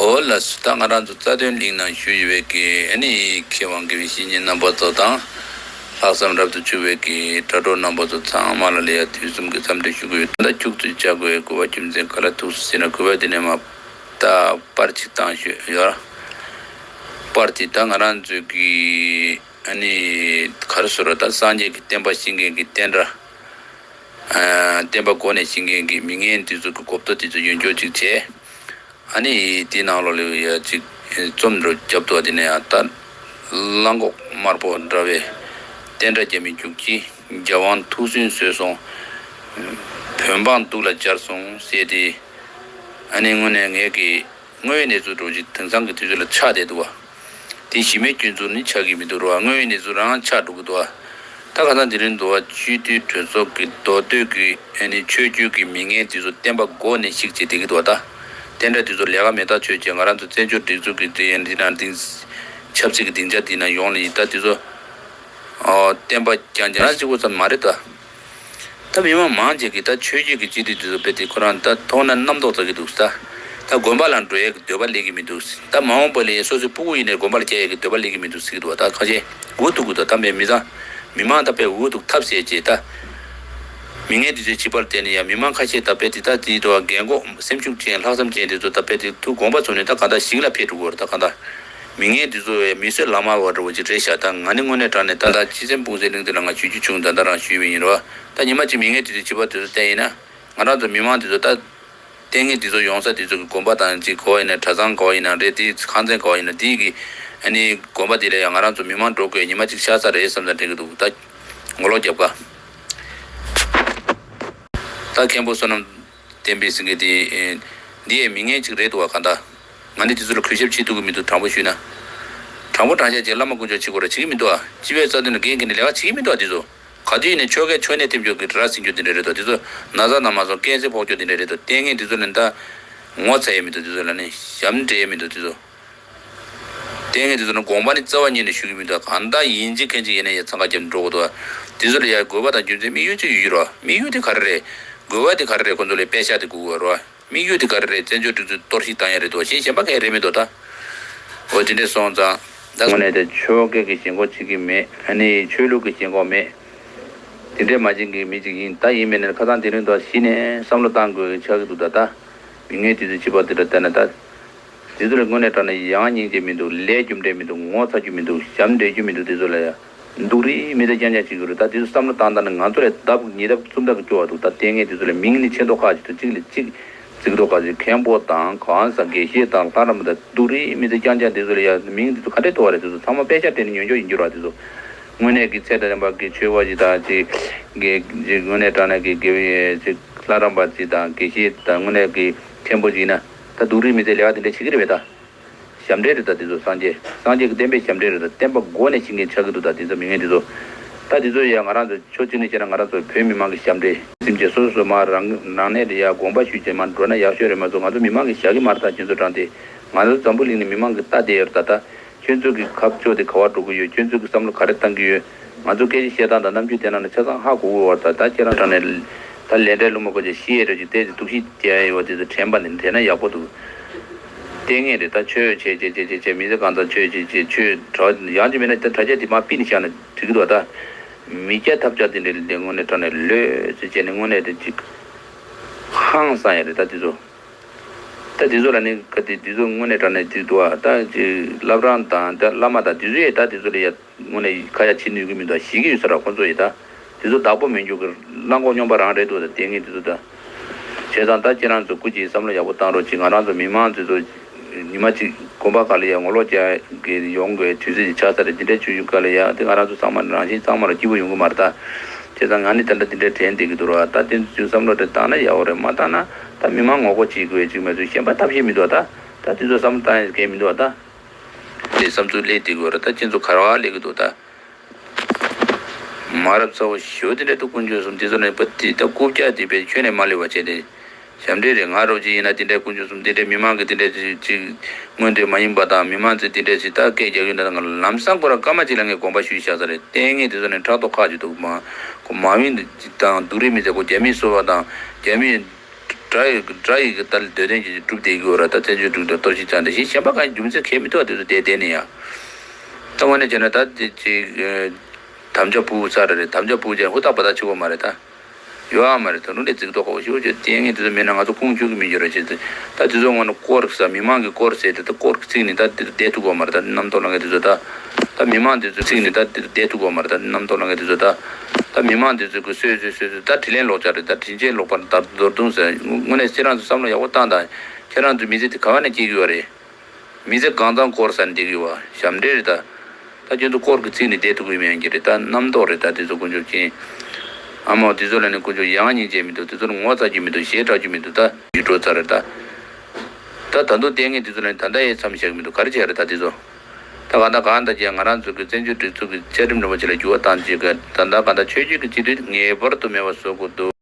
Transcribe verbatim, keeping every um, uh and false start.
འོ་ལགས་སོ། ད་ང་རང་ཚོ་རྩ་དོན་གླིང་ནང་བཞུགས་ཡོད་པའི་གི་ཨ་ནི་མཁས་དབང་དགེ་བའི་བཤེས་གཉེན་རྣམ་པ་ཚོ་དང་། ལྷག་བསམ་རབ་ཏུ་ཕྱུག་པའི་གི་དྲ་གྲོགས་རྣམ་པ་ཚོ་ཚང་མ་ལ་ལ་ཡ་དུས་གསུམ་གྱི་འཚམས་འདྲི་ཞུ་གི་ཡོད། ད་ཁྱུག་ཙམ་བཅར་དགོས་གུས་པ་རྒྱུ་མཚན་ག་ལ་ཐུག་སོང་ཟེར་ན། གུས་པ་དེ་ནས་མ་ད་པར་ཅིག་བཏང་ཤོད་ཡོད། པར་དེ་ད་ང་རང་ཚོའི་གི་ཨ་ནི་ག་རེ་ཟེར་རོ། ད་སངས་རྒྱས་ཀྱི་བསྟན་པ་བཤིག་མཁན་གྱི་བསྟན་དགྲ། ཨ། བསྟན་པ་མགོ་ནས་བཤིག་མཁན་གྱི་མི་ངན་དེ་ཚོ་གི་གོ་བརྡ་དེ་ཚོ་ཡོད་འཇོག་ཅིག་བྱས། ཨ་ནི་དེའི་ནང་ལོགས་ལ་ཡ་ཅིག་རྩོམ་འདྲ་བརྒྱབ་འདུག་དེ་ནས་ཡང་ད་གླང་གོག་དམར་པོ་འདྲ་བའི་བསྟན་དགྲ་རྒྱ་མི་རྒྱུག་ཁྱི། རྒྱལ་དབང་ཐུགས་སུན་གསོས་སོང་། བོད་འབངས་སྡུག་ལ་སྦྱར་སོང་ཟེར་ཏེ། ཨ་ནི་དངོས་གནས་ངས་ཀྱི་དངོས་ཡོད་གནས་ཚུལ་འདྲ་ཅིག་དེང་སང་གི་དུས་ཚོད་ལ་ཆགས་བསྡད་འདུག་བ། དེ་གཞི་མེད་སྐྱོན་འཛུགས་ནི་ཆགས་ཀྱི་མི་འདུག་ར་བ། དངོས་ཡོད་གནས་ཚུལ་རང་ཆགས་འགྲོ་གི་འདུག་བ། ད་ག་ས་དེ་རིང་འདུག་བ། སྤྱི་འཐུས་གྲོས་ཚོགས་ཀྱི་མདོ་སྟོད་ཀྱི་ཨ་ནི་ཆོས་བརྒྱུད་ཀྱི་མི་ངན་དེ་ཚོ་བསྟན་པ་མགོ་ནས་བཤིག་བྱས་བསྡད་ཀྱི་འདུག་བ། ད་བསྟན་དགྲ་དེ་ཚོ་ལས་ཀ་མེད་ཐག་ཆོད་བྱས། ང་རང་ཚོ་བཙན་བྱོལ་སྒྲིག་འཛུགས་ཀྱི་དེ་ཡན་དེ་ནང་དེ་ཆབ་སྲིད་ཀྱི་སྡིངས་ཆ་དེ་ནང་ཡོང་ལ་ཡིན། ད་དེ་ཚོ་ཨོ་བསྟན་པ་རྐྱང་རྐྱང་རང་གཅིག་པོ་ཙམ་མ་རེད་ད། ད་མི་མང་མང་ཆེ་གིས་ད་ཆོས་བརྒྱུད་ཀྱི་སྤྱི་འཐུས་དེ་ཚོ་དཔེ་དེ་ཁོ་རང་ད་མཐོང་ན་རྣམ་རྟོག་ཚ་གི་འདུག་ད། ད་དགོན་པ་ལ་འགྲོ་ཡས་ཀྱི་འདོད་པ་སླེབས་ཀྱི་མི་འདུག་ད་མ་འོངས་པ་ལ་སོ་སོའི་སྤུ་གུ་ཡིན་ནའི་དགོན་པ་ལ་བསྐྱལ་ཡས་ཀྱི་འདོད་པ་སླེབས་ཀྱི་མི་འདུག་ཟེར་གྱི་འདུག་ད་ཁ་ཤས་འུ་ཐུག་གི་འདུག་ད་མི་མི་ཚང་མི་མང་ད་དཔེ་འུ་ཐུག་ཐབས་ཟད་ཅེས་ད། མི་ངན་དེ་ཚོའི་བྱིས་པར་བརྟེན་ནས་ཡང་མི་མང་ཁ་ཤས་ད་དཔེ་དེ་ད་དེའི་ཐོག་རྒན་གོག་སེམས་ཤུགས་ཅན་ལྷག་བསམ་ཅན་དེ་ཚོ་ད་དཔེ་དེ་ཐུག་དགོངས་པ་ཚོམས་ནས་ད་གང་ལྟར་ཞིག་ལ་ཕེབས་འགྲོ་གི་ཡོད་རེད། ད་གང་ལྟར། མི་ངན་དེ་ཚོ་བའི་མི་གསོད་ལག་དམར་བ་འདྲ་བོ་ཅིག་རེད་ཤག་ད་ང་ནི་དངོས་གནས་དྲང་གནས་ད་ལྟ་སྤྱི་སེམས་སྤུངས་སའི་གླིང་དེ་ལ་ང་ཆོས་བརྒྱུད་ཆུང་ད་ལྟ་རང་ཞུས་པ་ཡིན་རོ། ད་ཉི་མ་གཅིག་མི་ངན་དེ་ཚོའི་བྱིས་པ་དེ་ཚོ་བསྟན་ཡིན་ན། ང་རང་ཚོ་མི་མང་དེ་ཚོ་ད། ལྟས་ངན་དེ་ཚོ་ཡོང་ས་དེ་ཚོ་གི་དགོན་པ་དང་ཅིག་ག་པར་ཡིན་ན་གྲྭ་ཚང་ག་པར་ཡིན་ན་རེད། དེའི་ཁང་ཚན་ག་པར་ཡིན་ན་དེའི་གི་ཨ་ནི་དགོན་པ་དེ་ལ་ཡང་ང་རང་ཚོ་མི་མང་འགྲོ་དགོས་ཉི་མ་གཅིག་ཤར་ས་རེད་བསམ་ས་དྲན་གི་འདུག་ད་ངོ་ལོག་རྒྱབ་ཀ་ད་མཁན་པོ་བསོད་ནམས་བསྟན་འཕེལ་ཟེར་མཁན་དེ། འདི་ཡའི་མི་ངན་ཅིག་རེད་འདུག་བ་ག་ད། ང་ནི་དེ་ཚོ་ལ་གུས་ཞབས་བྱེད་ཐུབ་ཀྱི་མི་འདུག་དྲང་པོ་ཞུས་ན། དྲང་པོ་དྲང་བཞག་ཅིག་བླ་མ་དཀོན་མཆོག་བྱེད་དགོས་ར་བྱེད་ཀྱི་མི་འདུག་ཨ། སྤྱི་པའི་རྩ་དོན་ལ་འགན་འཁྱེར་ནས་ལས་ཀ་བྱེད་ཀྱི་མི་འདུག་ཨ། དེ་ཚོ་ག་དུས་ཡིན་ནའི་ཆོལ་ཁའི་ཆོལ་ནད་ཐེབས་འཇོག་གི་དགྲ་ཟིང་རྒྱུ་དེ་འདྲ་རེད་དོ། དེ་ཚོ་ན་ཚ་ན་མ་སོང་ཀན་སར་ཕོག་རྒྱུ་དེ་འདྲ་རེད་དོ། ལྟས་ངན་དེ་ཚོ་ནི་ད་ངོ་ཚ་ཡས་མི་འདུག་དེ་ཚོ་ལ་ནི་ཞབས་འདྲེན་ཡས་མི་འདུག་དེ་ཚོ། ལྟས་ངན་དེ་ཚོ་ནི་དགོངས་པ་ནི་རྩ་བ་ཉིད་ནས་ཞུ་གི་མི་འདུག་གང་ལྟར་ཡིན་གཅིག་མཁན་གཅིག་ཡིན་ན་ཡང་འཚང་ཁ་རྒྱབ་འགྲོ་དགོས་འདུག་དེ་ཚོ་ལ་ཡ་དགོས་པ་དང་རྒྱུ་མཚན་དམིགས་ཡུལ་གཅིག་ཡོད་ཀྱི་རེད་བ། དམིགས་ཡུལ་དེ་ག་རེ་རེད། དགོས་པ་དེ་ག་རེ་རེད། ཁོ་ཚོ་ལ་པད་ཤག་དེ་དགོས་ཀྱི་ཡོད་རེད་བ། དམིགས་ཡུལ་དེ་ག་རེ་རེད། བཙན་བྱོལ་སྒྲིག་འཛུགས་གཏོར་བཤིག་བཏང་ཡ་རེད་དོ། གཞན་གཞན་པ་གང་ཡང་རེད་མི་འདུག་ད། འོ་དེ་འདྲས་སོང་ཙང་ད་དངོས་གནས་དེ་ཆོལ་ཁ་གི་ཞེན་ཁོག་བྱེད་ཀྱི་མེད། ཨ་ནི་ཆོས་ལུགས་ཀྱི་ཞེན་ཁོག་མེད། དེ་འདྲས་མ་བྱེད་ཀྱི་མི་ཅིག་ཡིན། ད་ཡིན་མིན་ནི་ཁ་སང་དེ་རིང་དུ་གཞི་ནས་བསམ་བློ་བཏང་དགོས་ཀྱི་ཆགས་ཀྱི་འདུག་ད་ལྟ་མི་ངན་དེ་ཚོའི་བྱིས་པ་དེ་འདྲ་བལྟས་ན་ད། དེ་ཚོ་ལ་དངོས་གནས་དྲང་གནས་ཡང་སྙིང་རྗེ་མི་འདུག་ལས་རྒྱུ་འབྲས་མི་འདུག་ངོ་ཚ་རྒྱུ་མི་འདུག་ཞབས་འདྲེན་རྒྱུ་མི་འདུག་དེ་ཚོ་ལ་ཡ། སྡུག་རུས་མི་ཚེ་རྐྱང་རྐྱང་བྱེད་ཀྱི་རེད། ད་དེ་ཚོ་བསམ་བློ་བཏང་བཏང་ན་ང་ཚོ་ལས་ལྡབ་ཉིས་ལྡབ་གསུམ་ལྡབ་ཀྱི་སྐྱོ་བ་འདུག་ད་ལྟས་ངན་དེ་ཚོ་ལ་མིང་ནི་ཆེ་མདོག་ཁ་ཅིག་ཏུ་གཅིག་ལས་གཅིག་བརྩི་མདོག་ཁ་ཅིག་མཁན་པོ་དང་གང་ཟག་དགེ་བཤེས་དང་ལྷ་རམས་པ་དང་སྡུག་རུས་མི་ཚེ་རྐྱང་རྐྱང་དེ་ཚོ་ལ་ཡ་མིང་དེ་ཚོ་ག་འདྲས་གཏོང་བ་རེད། དེ་ཚོ་ཚང་མ་པད་ཤག་སྤྲད་ནས་ཉོན་ཆོག་ཡིན་རྒྱུ་རེད་བ། དེ་ཚོ་དངོས་གནས་ཀྱི་ཚད་དང་ལྡན་པ་གི་ཆོས་པ་ཞིག་དང་ཅིག་གི་ཅིག་དངོས་གནས་དྲང་གནས་ཀྱི་དགེ་བའི་ཅིག་ལྷ་རམས་པ་ཅིག་དང་དགེ་བཤེས་དང་དངོས་གནས་ཀྱི་མཁན་པོ་ཅིག་ཡིན་ན་ད་སྡུག་རུས་མི་ཚེ་ལས་ཀ་དེ་འདྲས་བྱེད་ཀྱི་རེད་པས་ད། ཞབས་འདྲེན་རེད་ད། དེ་ཚོ་སངས་རྒྱས་སངས་རྒྱས་ཀྱི་བསྟན་པའི་ཞབས་འདྲེན་རེད་ད། བསྟན་པ་མགོ་ནས་བཤིག་མཁན་ཆགས་ཀྱི་འདུག་ད་དེ་ཚོ་མི་ངན་དེ་ཚོ། ད་དེ་ཚོ་ཡ་ང་རང་ཚོ་ཕྱོགས་གཅིག་ནས་བཤད་ན་ང་རང་ཚོ་བོད་མི་མང་གི་ཞབས་འདྲེན་སེམས་ཅན་སོ་སོ་སོ་མ་རང་རང་གནས་དེ་ཡ་དགོངས་པ་ཞུས་བྱས་མ་འགྲོ་ན་ཡག་ཤོས་རེད། མ་གཏོགས་ང་ཚོ་མི་མང་གི་ཞབས་ཀྱི་མ་རེད། ད་ཁྱེད་ཚོ་དྲང་དེ་ང་ཚོ་འཛམ་བུ་གླིང་ནས་མི་མང་གི་ལྟ་བསྡད་ཡོད་རེད་ད། ད་ཁྱེད་ཚོ་གི་ཁ་ཕྱོགས་དེ་ག་བར་འགྲོ་གི་ཡོད། ཁྱེད་ཚོ་གི་བསམ་བློ་ག་རེ་བཏང་གི་ཡོད། ང་ཚོ་སྐད་ཆ་བཤད་སྟངས་དང་རྣམ་འགྱུར་དེ་ནང་ནས་ཆ་ཚང་ཧ་གོ་གི་ཡོད་རེད་ད། ད་ཁྱེད་རང་དྲང་ནས་ད་ལས་འབྲས་བསླུ་མ་གོ་ཅེས་ཤི་ཡས་རེད་ཅིག་བལྟས་ཏེ་སྡུག་ཤི་རྒྱག་ཡས་ཡོད་དེ་ཚོ་དྲན་པ་ནས་དྲན་ན་ཡག་པོ་འདུག་ལྟས་ངན་རེད་ད། ཆོས་བྱས་བྱས་བྱས་བྱས་བྱས་མི་ཚེ་གང་ཚང་ཆོས་བྱས་བྱས་ཆོས་གྲྭ་ཡང་ཅིག་མེད་ན་ད་དྲ་རྒྱ་དེ་མར་ཕུད་ནས་བཞག་ན་འགྲིག་གི་འདུག་ད་མི་སྐྱ་ཐབས་ཆག་དེ་འདྲ་ལས་དངོས་གནས་དྲང་གནས་ལོས་ཟེར་བྱས་ནས་དངོས་གནས་དེ་ཅིག་ཧང་སང་ཡ་རེད་ད་དེ་ཚོ། ད་དེ་ཚོ་ལ་ནི་ག་དེ་དེ་ཚོ་དངོས་གནས་དྲང་གནས་དེ་འདུག་ད་ཅིག་བླ་བྲང་དང་ད་བླ་མ་དང་དེ་ཚོ་ཡས་ད་དེ་ཚོ་ལ་ཡ། དངོས་གནས་ཁ་ཡ་བྱེད་ནུས་ཀྱི་མི་འདུག་ཞེད་ཀྱི་ཡོད་ས་ར། ཁོ་ཚོ་ཡིས་ད་དེ་ཚོ་བདག་པོ་མི་འཇུག་གི་གླང་གོག་སྨྱོན་པ་རང་རེད་འདུག་ད་ལྟས་ངན་དེ་ཚོ་ད། བྱས་ཙང་ད་ཁྱེད་རང་ཚོ་སྐུ་མཁྱེན་བསམ་བློ་ཡག་པོ་བཏང་རོགས་གྱིས། ང་རང་ཚོ་མི་མང་ཚོ་ཚོ་ཉི་མ་གཅིག་དགོན་པ་ཁག་ལ་ཡ་ངོ་ལོག་རྒྱག་གི་ཡོང་དགོས་དུས་ཚོད་ཅིག་ཆགས་ས་རེད། དེ་འདྲའི་ཆུ་ཡུག་ཁག་ལ་ཡ་དེ་ང་རང་ཚོ་ཚང་མ་རང་བཞིན་ཚང་མ་ལ་སྐྱིད་པོ་ཡོང་གི་མ་རེད་ད། བྱས་ཙང་ང་ནི་ད་ལྟ་དེ་འདྲའི་དྲན་བསྡད་ཀྱི་འདུག་ར། ད་དེ་ཚོ་བསམ་བློ་དེ་བཏང་ན་ཡག་པོ་རེད། མ་བཏང་ན་ད་མི་མང་ངོ་རྒོལ་བྱེད་དགོས་ཅིག་མ་གཏོགས་གཞན་པ་ཐབས་ཤེས་མི་འདུག་ད་ད་དེ་ཚོ་བསམ་བློ་བཏང་ཡ་གལ་མི་འདུག་ད། དེ་བསམ་ཚུལ་སླེབས་བསྡད་དགོས་ར། ད་ཁྱེད་ཚོ་ག་རེ་བ་སླེབས་ཀྱི་འདུག་ད། མ་རབས་ཚ་བོ་ཞོ་དེ་འདྲ་འདུག་དཀོན་མཆོག་གསུམ་དེ་ཚོ་ནས་པ་དེ་ད་རྐུབ་བཀྱག་དེ་པས་ཁྱོན་ནས་མ་སླེབས་པ་བྱས་ཏེ། ཞབས་འདྲེན་རེད། ང་རོགས་ཅིག་ཡིན་ན་དེ་འདྲའི་དཀོན་མཆོག་གསུམ་དེ་འདྲའི་མི་མང་གི་དེ་འདྲའི་ཅིག་ཅིག་མངོན་འདོད་མ་ཡིན་པ་དང་མི་མང་ཚོས་དེ་འདྲའི་ཅིག་ད་སྐད་རྒྱག་གི་འདུག་ད་ང་ལམ་སང་ཁོ་རང་སྐར་མ་གཅིག་ལ་ངས་དགོངས་པ་ཞུས་བཞག་ས་རེད། ལྟས་ངན་དེ་ཚོ་ནས་ཕྲག་དོག་ཁག་ཅིག་འདུག་མ་ཁོ་མ་འོངས་དང་སྡུག་རུས་མི་ཚེ་ཁོ་རྒྱ་མིས་གསོ་བ་དང་རྒྱ་མིས། དགྲ་ཡི་དགྲ་ཡི་གི་ལྟར་འདོད་དོན་གྱི་སྒྲུབ་བསྡད་ཀྱི་ཡོད་ར། ད་བཙན་བྱོལ་སྒྲིག་འཛུགས་གཏོར་བཤིག་བྱས་ནས་གཞན་གཞན་པ་གང་རྒྱུ་མཚན་གང་མི་ཐུབ་པ་དེ་ཚོ་བསྡད་བསྡད་ནས་ཡང་། ད་དངོས་གནས་བྱས་ན་ད་དེ་ཅིག་དམ་བཅའ་ཕུག་ཚར་རེད། དམ་བཅའ་ཕུག་བྱས་ཧུར་ཐག་པ་ཐག་བྱེད་དགོས་མ་རེད་ད། ཡོད་ཨ་མ་རེད། ད་རུང་འདྲའི་རྫིག་མདོག་ཁ་པོ་ཞེ་པོ་བྱས་ལྟས་ངན་དེ་ཚོ་མེད་ན་ང་ཚོ་ཁུངས་འཁྱོལ་གི་མི་འགྱུར་ར་བྱས་ཏེ། ད་དེ་ཚོ་དངོས་གནས་སྐོར་ཟ་མི་མང་གི་སྐོར་ཟས་དེ་ད་སྐོར་གི་ཚིག་ནི་ད་དེ་ཚོ་བསྡད་ཐུབ་དགོས་མ་རེད། ད་རྣམ་རྟོག་ལངས་མཁན་དེ་ཚོ་ད། ད་མི་མང་དེ་ཚོ་ཚིག་ནི་ད་དེ་ཚོ་བསྡད་ཐུབ་དགོས་མ་རེད། ད་རྣམ་རྟོག་ལངས་མཁན་དེ་ཚོ་ད། ད་མི་མང་དེ་ཚོ་གི་སོས་སོས་སོས་སོས་ད་དྲིན་ལན་ལོག་ཆགས་རེད། ད་དྲིན་ཆེན་ལོག་པར་ད་མདོར་བསྡུས་ཟེར། དངོས་གནས་ཁྱེད་རང་ཚོ་བསམ་བློ་ཡག་པོ་བཏང་དང་། ཁྱེད་རང་ཚོ་མི་ཚེ་དེ་ག་བ་ནས་སྐྱེལ་གི་ཡོད་རེད། མི་ཚེ་གང་ཚང་སྐོར་ཟ་ནས་བསྡད་ཀྱི་ཡོད་པ་ཞབས་འདྲེན་རེད་ད། ད་ཁྱོད་ཚོ་སྐོར་གྱི་ཚིག་ནི་བསྡད་ཐུབ་ཀྱི་མེད་ཀྱི་རེད། ད་རྣམ་རྟོག་རེད། ད་དེ་ཚོ་དཀོན་མཆོག་མཁྱེན། ཨ་མ་དེ་ཚོ་ལ་ནི་དཀོན་མཆོག་ཡ་ང་སྙིང་རྗེ་མི་འདུག་དེ་ཚོར་ངོ་ཚ་རྒྱུ་མི་འདུག་ཞེ་དྲག་རྒྱུ་མི་འདུག་ད་ཡིད་འཕྲོག་ཚར་རེད་ད། ད་ད་དུང་ལྟས་ངན་དེ་ཚོ་ལ་ནི་ད་ལྟ་ཡས་མཚམས་བཞག་གི་མི་འདུག་ག་རེ་བྱས་རེད་ད་དེ་ཚོ། ད་གང་ལྟར་གང་ལྟར་ཀྱང་ང་རང་ཚོ་གི་བཙན་བྱོལ་སྒྲིག་འཛུགས་ཀྱི་བཅའ་ཁྲིམས་རིན་པོ་ཆེ་ལ་འགྱུར་བ་བཏང་བྱེད་དགོས། ད་ལྟ་གང་ལྟར་ཆོས་བརྒྱུད་ཀྱི་སྤྱི་འཐུས་ངེས་པར་དུ་མེད་པ་བཟོ་དགོས་འདུག